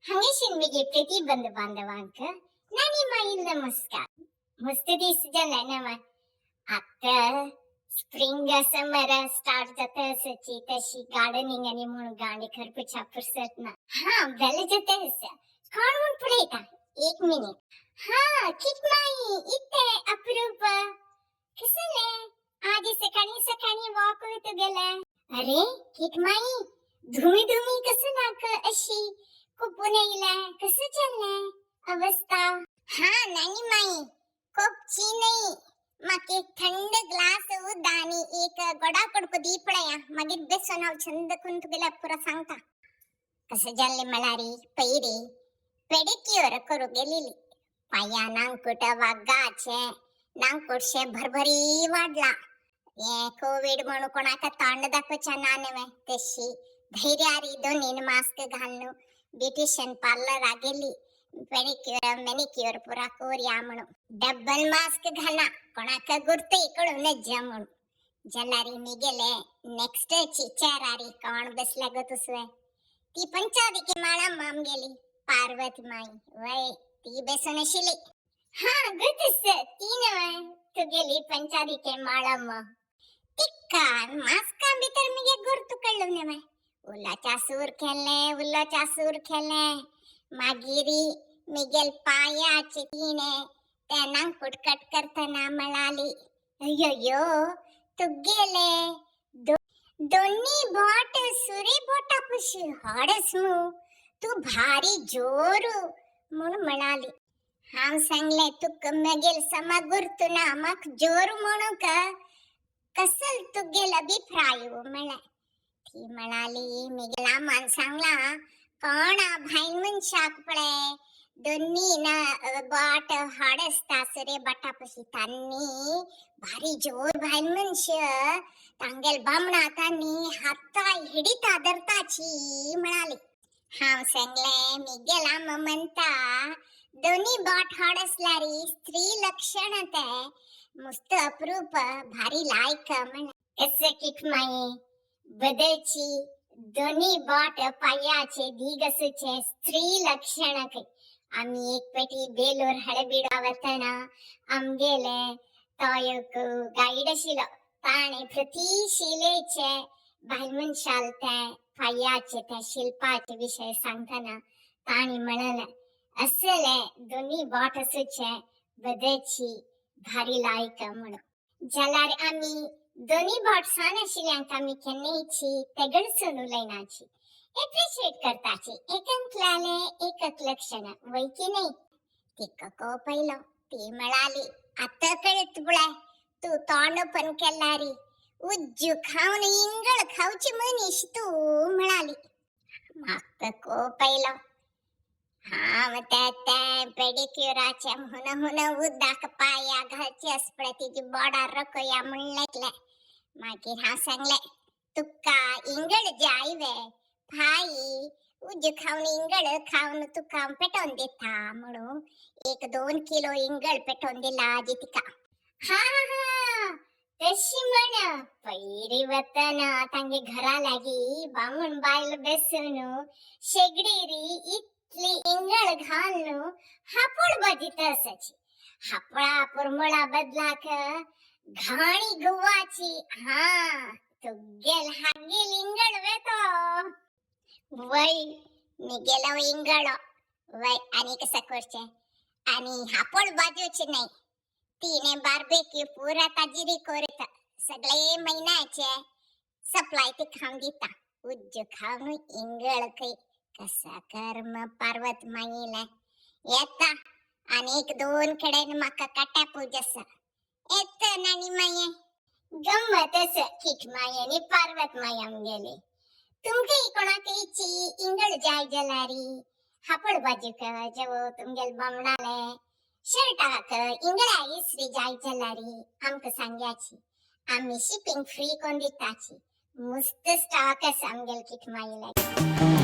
हांगेशीन मिगे प्रति बंधू बांधवांक नानी माई नमस्कार. मस्त दीस जाले ना. आतां स्प्रिंग समर स्टार्ट जाता आसाची, तशी गार्डनिंग आनी म्हूण गांडी करपाच्या फुरसत ना. हा, बेल जाता आसा. कोण म्हूण पळयता, एक मिनिट. हा, किटमाई, इते अप्रूप, कसले आज सकाळी सकाळी वॉक तुगेले? अरे किटमाई, धुमी धुमी कसं नाक अशी कुपून येयले? कसं चाललंय अवस्था? हा नानी माई, कोपची नाही. माका एक थंड ग्लास उद आणि एक गोडा कडको दी पळया. मागीर बेसून हांव छंद करून तुगेल्या पुरा सांगता कसं जाल्लें. म्हळ्यार पयरी पेडिक्युअर करूंक गेलेली. पांया नांकूट वागाचें नांकूटशें भरभरी वाडला. हे कोविड म्हणून कोणाक तोंड दाखोवचें ना न्हय, तशी धैर्यारी दोनीन मास्क घालून ब्युटिशियन पार्लरा गेली, पेडिक्युअर मेनिक्युअर पुरा कोरया म्हणून. डबल मास्क घाला, कोणाक गुर्तय कळूं नज्ज म्हणून. जाल्यार मी गेले नेक्स्ट चेरारी कोण बसल्या गो तुसवे? ती पंचादिकी माळा आमगेली पार्वती माई. वय, ती बेसून आशिल्ली. हा गुतस, ती न्हय तुगेली पंचादिके माळम्मा? तिक्का मास्का भितर मिगे गुर्तू कळ्ळू न्हय. उल्लाच्या सूर खेळले, उल्लाच्या सूर खेळले. मागीर मिगेल पायाचे तिने ते नांकूट कट करतना म्हळाली, अय्यो, तुगेले दोन्ही बोट सुरे बोटा पशी हाडस मू, तू भारी जोरू म्हूण म्हणाली. हांव सांगलें, तुका मगेल समा गुर्तू ना, म्हाका जोर म्हणूंक कसल तुगेल अभिप्राय म्हळें. ती म्हणाली, मिगेल आमान सांगला, कोणा भायल मनशाक पळय दोन्ही ना बोट हाड आसता सुरे बोटा पशी, तांणी भारी जोर भायल मनश, तांगेल बामणा तांणी हाता हिडिता धरताची म्हणाली. हांव सांगलें, मिगेल आमा म्हणटा, दोन्ही बोट हाड आसल्यार स्त्री लक्षण ते मस्त अप्रूप भारी लायक म्हण. कसं किटमाये बदलची दोन्ही बोट पायाचे दीग आसूचे स्त्री लक्षण खंय. आमी एक पेटी बेलूर हळेबिडा वतना आमगेले तो एक गायड आशिल्लो. ताणें प्रति शिलेचे बायल मनशाल ते पायाचे त्या शिल्पाचे विशय सांगतना ताणी म्हणलें, असले दोन्ही बोट आसूचे बदलची भारी लायक म्हणून. जाल्यार आमी दोन्ही बोट सान आशिल्ल्यांक आमी केन्नायची तेगडसून उलयनाची, एप्रिशिएट करताची. एकंकल्याले एकक लक्षण वय की नाही? तिका कोप आयलो. ती म्हळाली, आतां कळत पळय, तूं तोंड ओपन केल्यारी उज्जू खावन इंगळ खावची मनीस तूं म्हळाली. म्हाका कोप आयलो. हांव त्या त्या पेडिक्युराच्या हुन हुन उदक पाया घालची आस पळय, तिजी बोडार रकया म्हणलें. मागीर हांव सांगलें, तुका इंगळ जाय वे भाई? उज्जू खावन इंगळ खावन तुका हांव पेटोवन दिता म्हणून एक 2 किलो इंगळ पेटोवन दिला आजी तिका. हा हा, तशी म्हण. पयरी वतना तांगे घरा लागीं बामण बायल बेसून शेगडीरी इतली इंगळ घालून हापोळ भाजीत आसाची. हापळा पुरमळा बदलाक घाणी गुवाची. हा, तुगेल हागेल इंगळ वे तो? वय, मिगेलो इंगळो वय. आनी कसं करचें आणि हापोळ बाजूची नाही, तिने बार्बेक्यू पुरा ताजिरी करता. सगळे महिन्याचे सप्लाय ती खावन दिता. उज्ज खावन इंगळ खंय. कसा कर्म पार्वत माईला येता. आणि एक दोन कडेन म्हाका काट्या पूज आसा. येता नानी माये. गम्मत आसा किट माई आनी पार्वत माई आमगेली. तुमकां कोणाकयची इंगळ जाय जाल्यारी, हापड बाजूक जेवो तुमगेल बामणाले शर्टाक इंगळा इस्त्री जाय जाल्यारी आमकां सांग्याची. आमी शिपिंग फ्री कोन दिताची. मस्त स्टॉक आसा आमगेल किट माई लागीं.